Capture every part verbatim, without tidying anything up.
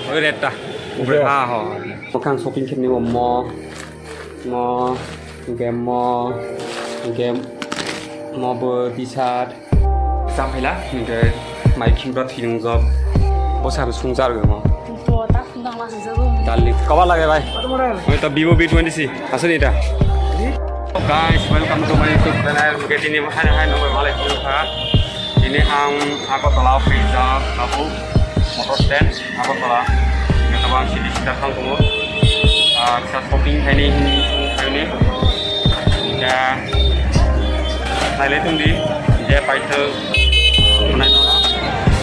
Oi, red ta. Red. Ha, ho. Mokhang shopping khe ni mo, mo, mo, game mo, game mo bo t-shirt. Cham phaila, hingke mai khimra thilung job. Bo sar sung jar mo. Bo ta phundang la sung job. Dali, kaba lage bai. Oi ta Vivo V twenty C. Asal ni ta. Guys, welcome to my YouTube channel. Hingke tini hai hai no malai philung kha. Tini ang Agartala o phaijak, abo motor stand. Agartala, hingke tabang city center thang tongo. Ah, kisa shopping khaini, hini, hini. Hingke nailai tongdi, je paithak, nainana.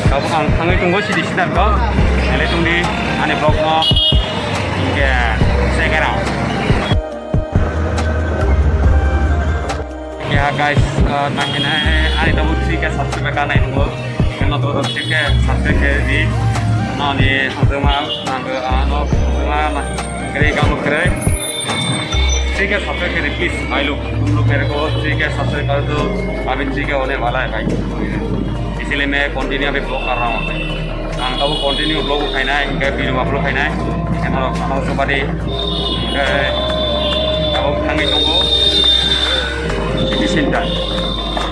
Tabuk ang thangwi tongo city center o. Nailai tongdi, ani vlog no. Hingke, check it out. Ya guys, eh, nangkhe nai, ani tabuk three K subscriber ka nai nungo. Keno to three K subscribe khe di. No ni hangma nanggo ano hangma na kre kamu kre. Three K subscribe khe di please. Ai lo, tum lo kere ko three K subscribe kar do. Abhi three K hone wala hai bhai. Isliye main continue abhi vlog kar raha hoon. Ang tabuk continue vlog khainai, hingke video upload khainai. Hingke norok ano subadi, hingke tabuk thangwi tongo. City center.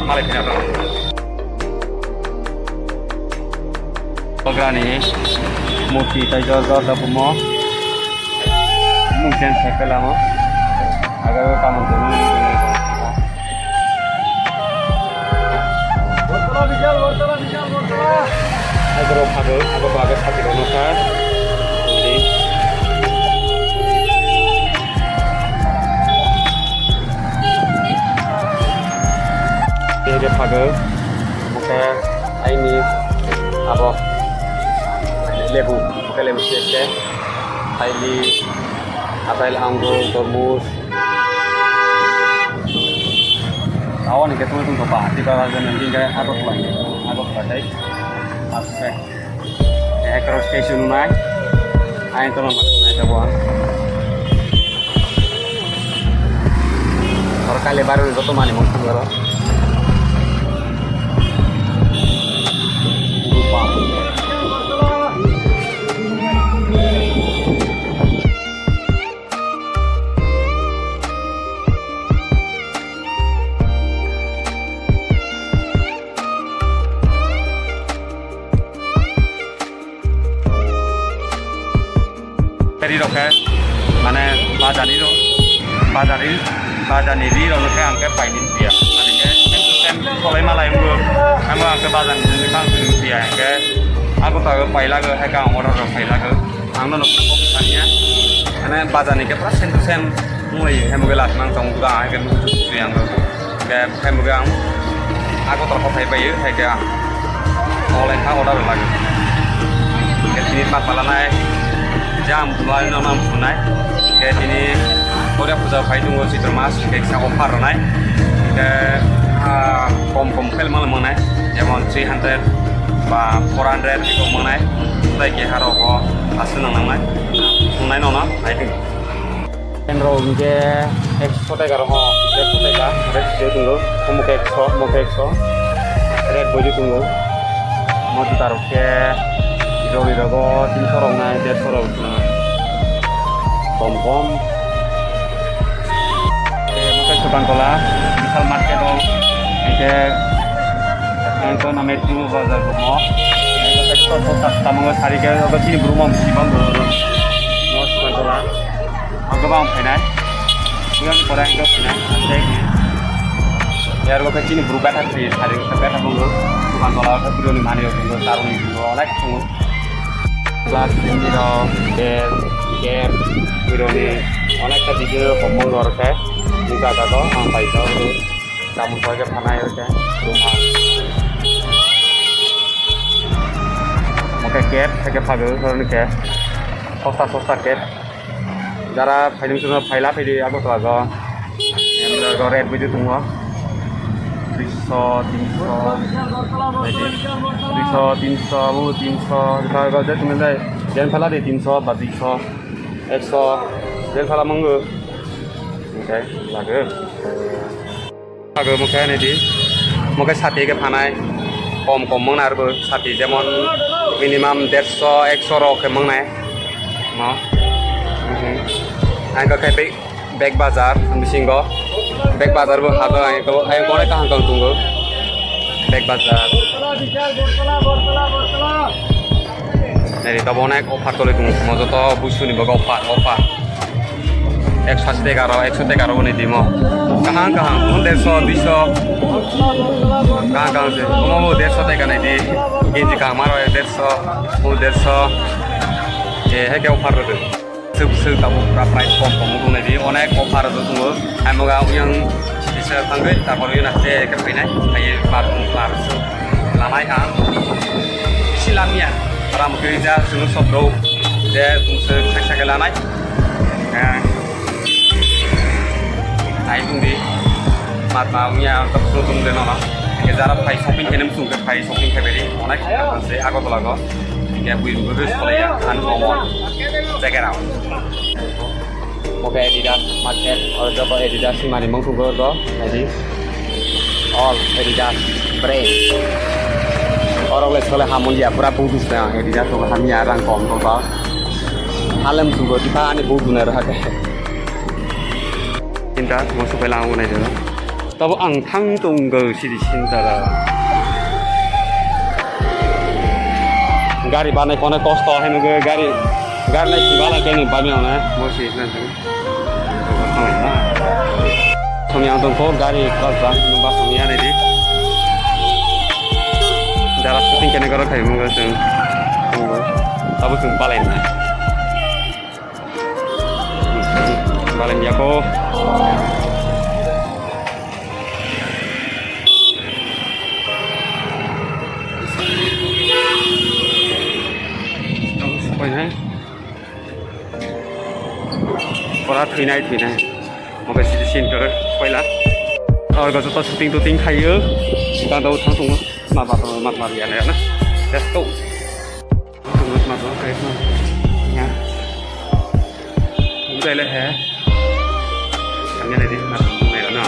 Malai phina tongo. Bograni murti tai jor jor da bumo. Mungsen cycle amo. Aga kamon tong. Bortala bijal, bortala bijal, bortala. Agro phago, abo baga sati ro nokha. Indi. Ege phago. Oke, aini abo lebu, oke lebu sese. Aini apel, anggur, tormos. Awan ke tunggu tunggu pa, tiba lagi nanti kayak apa lagi, apa lagi. Oke. Eh, cross station nai. Ayan to nai to buat. Oro kale baru joto mani mong thang oro. Teri rok khe, mane, bajani rok, bajani, bajani ri rok khe ang khe paini piya. Mane khe, same to same, kolai malai wngkha, amo ang khe bajani ri khe ang khe piya, ang khe, ako ta pailagw, hai khe ang order rok pailagw. Ang no nokha kok thangya. Mane, bajani khe pura same to same. Mui hembuge last mang tong duga hai ke mutu tu yang ke hembuge ang aku terpaksa hai payu hai ke ang online ha order lagi. Ke tini mat pala nai jam lai no nam sunai ke tini Durga puja phai dungo Chaitra mas ke sa offer nai ke kom kom khel mal manai jemon three hundred ba four hundred ko manai tai ke haro ko asu nang nang nai nai no na I think. Pen rok hingke ekso taka rok, ho, ekso taka, red sijak tongo, omo khe ekso, omo khe ekso, red boido tongo, omo juta rok khe, joli rogo, tinso rok nai, derso rok, kom kom. Omo khe Sukantola, Vishal market o, hingke, ang to name Metro bazar rok mo, ekso, ekso, ekso, ekso, tamo sari khe, obo chini brum o, Sukantola. Ang gabang phainai. Buyan pore ang gabang phainai. Asai ni. Yar bo kachini bru gatha thri sari gatha bungo. Bukan tola ka bru ni mani rok bungo, tarung ni bungo, onek bungo. Plus ini rok, bel, kem, bru ni onek ta video komong rok khe. Buka ka to ang pai to. Kamu koi khe phanai khe. Rumah. Oke, kep, kep phago, kep. Sosta, sosta kep. Jara phaidung chwngno phaila phaidi Agartala go. Em, go red buidu tongo. Duiso, tinso, phaidi. Duiso, tinso, abo tinso. Go, go, je tongo dai. Jen phala de tinso, ba duiso. Ekso. Jen phala mango. Okay, lago. Abo mokhe nidi, mokhe sati khe phanai, kom kom mangna arbo sati jemon Minimum derso, ekso rok khe mangnai. Mo. Mhm. Ang khe bag, bag bazar bisingo. Bag bazar bo hado ang to, ang kone kaham kaham tongo. Bag bazar. Nari to onek offer tole tongo, mo joto busuni bogo offer, offer. Ekso asi teka ro, ekso teka ro ni dimo. Kaham kaham, mo derso, duiso. Kaham kaham se, mo mo derso teka nai di. Genji kaham aro derso, mo derso. Eh, hai khe offer rwdi. Sub sub tabuk pura price kom kom tongnai di, onek offer rwdi tongo. Hai moga uyang sisa thangwi, tarpor uyang haste khe phainai. Hai mar mar lanai ang. Bisi lamya. Ram kiri ja sunu sobdo. Je tung se saksa khe lanai. Nai tongdi. Matma wngya ang tok tok tong de nono. Ke jara phai shopping khe nem sung ke phai shopping khe beri. Onai khe se Agartala go. Ke bui bui bui sole ya. Uncommon. Check it out. Oke, Adidas market. Oro joto Adidas ni mani mung sugo go. Nai di. All Adidas brand. Oro le sole hamul ya pura budu se Adidas to hamya rang kom to ba. Halem sugo di pa ani budu na ra ke. Cinta mo supai lang nai jana. Tabo ang thang tong go sidi cinta ra. Gari banai kono kosto hai nugo gari. Gari nai kiba la kenu bami ona mo si na. Song yang tong ko gari bas bas bas song ya nai di. Jara shooting kene garo khai mo song. Tabo song palai na. Balen ya ko. Pora thwinai thwinai. Oke sini sini ke koila. Or gajo to shooting to ting khayo. Kita tahu thang tunggu. Mapa mapa ya na. Let's go. Tunggu mapa kayak mana? Ya. Bukai le he. Kami ada di mana? Bukai na.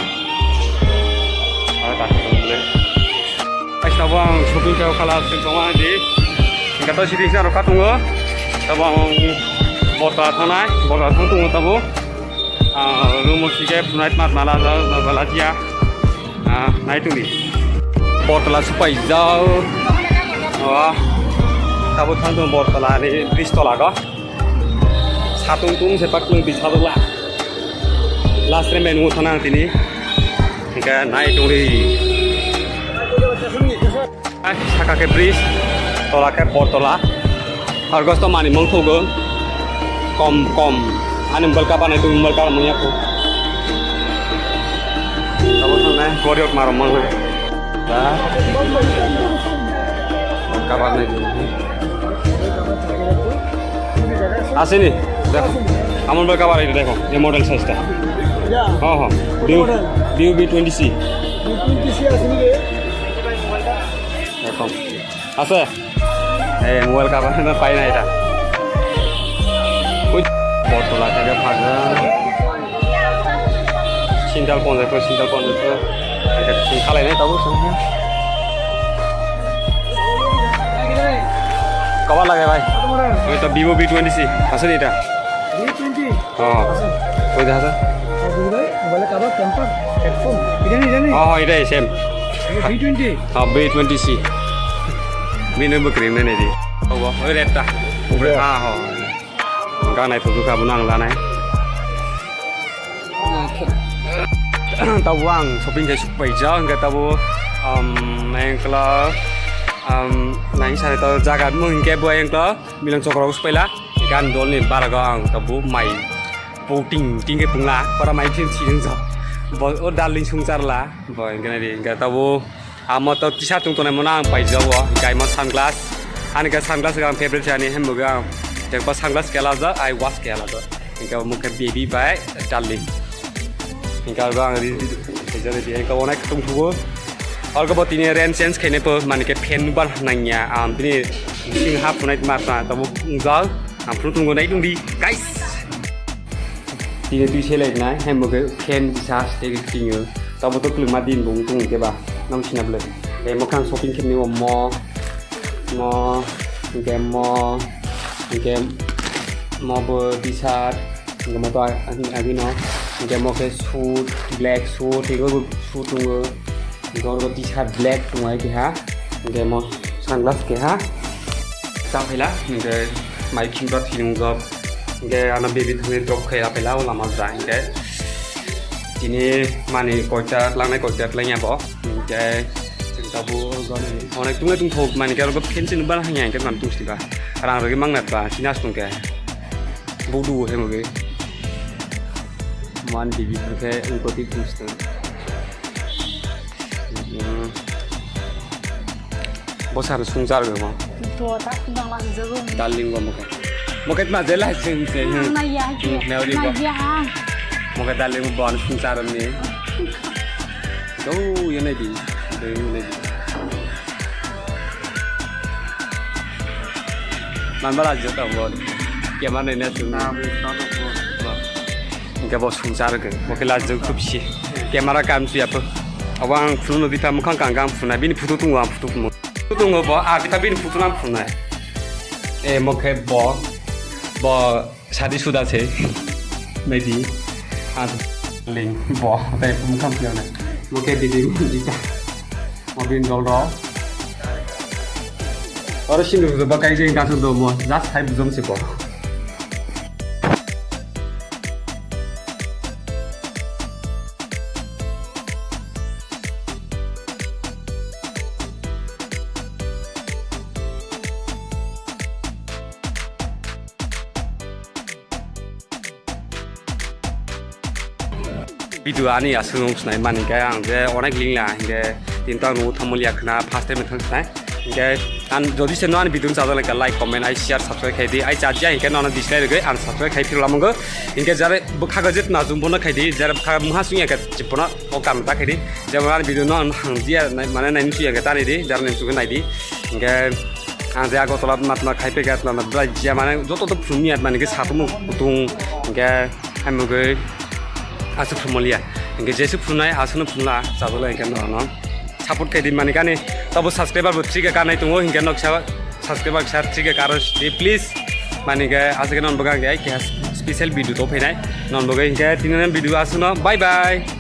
Ada tak boleh. Guys, tabo ang shopping khe khala sing tongma di. Hingke to sidi sina rok katungo. Tabo ang bota thanai, bota thang tungo tabo. Ah, room o sike night mat nala nala jia. Ah, nai tungdi. Bortola supai jao. Wah. Tabo thang tung Bortola ni bridge tola go. Satung tung se paklung di sadola. Last re menu thana tini. Hingke nai tungdi. Saka ke bridge, tola ke Bortola. Argos to mani mong thugo. Kom, kom. Ani mobile cover nai tu mobile cover mung yaku. Tabo thang nai, Goriot maro mong nai. Da. Cover nai tu. Asini, dekho. Amon bhai cover dekho, ye model size ta. Ho, ho. B U B twenty C. Dekho. Ase. Eh, mobile cover na pai na eta. Ui, Bortola theke phaga. Sintal ponjai ko, sintal ponjai ko. Eta sing khalai nai tabo sung. Cover lage bhai. Oi to Vivo V twenty C. Ase ni eta? V twenty. Oh. Oi da ase. Mobile cover, temper, headphone. Eta ni, eta ni? Oh, eta same. V twenty. Oh, V twenty C. Bini bwkring nani di. Oh, oi red ta. Red. Ah, ho. Ganai thok kha bo nang lanai. Tabo ang shopping khe suk paijak, hingke tabo, um, nai wngkla, um, nai sari to jaga mung hingke bo wngkla, Milan Chokro suk paila, gan dol ni barago ang tabo mai puting tingke pungla, para mai phin si wngjo, bo o darling sung charla, bo hingke nai di, hingke tabo, amo to kisa tung tonai mono ang paijak o, hingke amo sunglass, ani ke sunglass ang favorite ani hem bo ang, jengpa sunglass kela ja, eye wash kela ja. Hingke omo khe baby bai darling. Hingke abo ang ri, ri, ri, ri, hingke onek tongthugo. Argo bo tini rain change khainai po, mani khe fan bar nangya. Am tini sing hap nai ma ta, tabo ungjal. Am phuru tongo nai tongdi, guys. Tini twi selai nai, hai mo khe fan sa stay tingo. Tabo to klima din bung tung ke ba, nang sina ble. Dei mo khan shopping khe ni omo. Mo, Hinkhe mo, hinkhe mo bo t-shirt, hinkhe mo to ag-, ag-, agino, hinkhe mo khe suit, black suit, hinkhe bo suit tongo, hinkhe oro t-shirt black tongo ai keha, hinkhe mo sunglass keha. Cha phaila, hinkhe mai khimba thilung job, hinkhe ano baby thangwi drop khai phaila o lama jora, hinkhe tini mani koita tlangnai koita tlangya bo. Hinkhe chwng tabuk onek tungnai tongthok mani khe oro fencing ban hanya hinkhe man tungsli ba rang rwgwi mangna ba chini aswk tongkhe buk dugo he mugwi man bibi hinkhe wngkoti tungsli. Bwsano sungchar rwmo. Darling bo mokhe. Mokhe ma je lai sing se. Naiya haikhe. Naiya ha. Mokhe darling bo sungchar ni. Do ye nai di. Do ye nai di. Man bala jota bo. Kema nai na sung. Hingke bo sungchar ke, bo khe lajak khub si. Camera kam su yapho. Abo ang phunu no bipha mukhang kang kang phunai, bini photo tungo ang photo phunu. Photo tungo bo, a bipha bini photo nang phunai. E mo khe bo, bo sadi suda se. Maybe. A ling bo, tai mukhang phunai. Mo khe didi dita. Mobin dol rok. Oro sini rwjak bai kai jeng kasuk do mo. Just hai bujom se bo. Video ani aswk nung snai mani khe ang je onek lingla hinkhe tinta nung thamoli akhna first time thang snai hinkhe ang jodi se no ani video chajak like, comment, ai share, subscribe khai di, ai chajya hinkhe no dislike rwgwi unsubscribe khai phirla mungo hinkhe jare bwkha gajit najum bono khai di, jare bwkha muha sungya khe chipono o kam ta khai di, jemon ani video no ang hangjiya mane nai musuya khe tani di, jare nai musuya nai di hinkhe. Ang je Agartala matma khai peka tla na bra je mane joto to phunumya mane ke satung kutung ke hamugui asu phunumlia. Ke jesu phunai asu no phunla chabole ke no no. Support ke di mane kani tabo subscriber bo three K kanai tungo hinke nok sa subscriber sa three K karo di please. Mane ke asu ke non bogang de ke special video to phainai. Non bogai hinke tinin video asu no. Bye bye.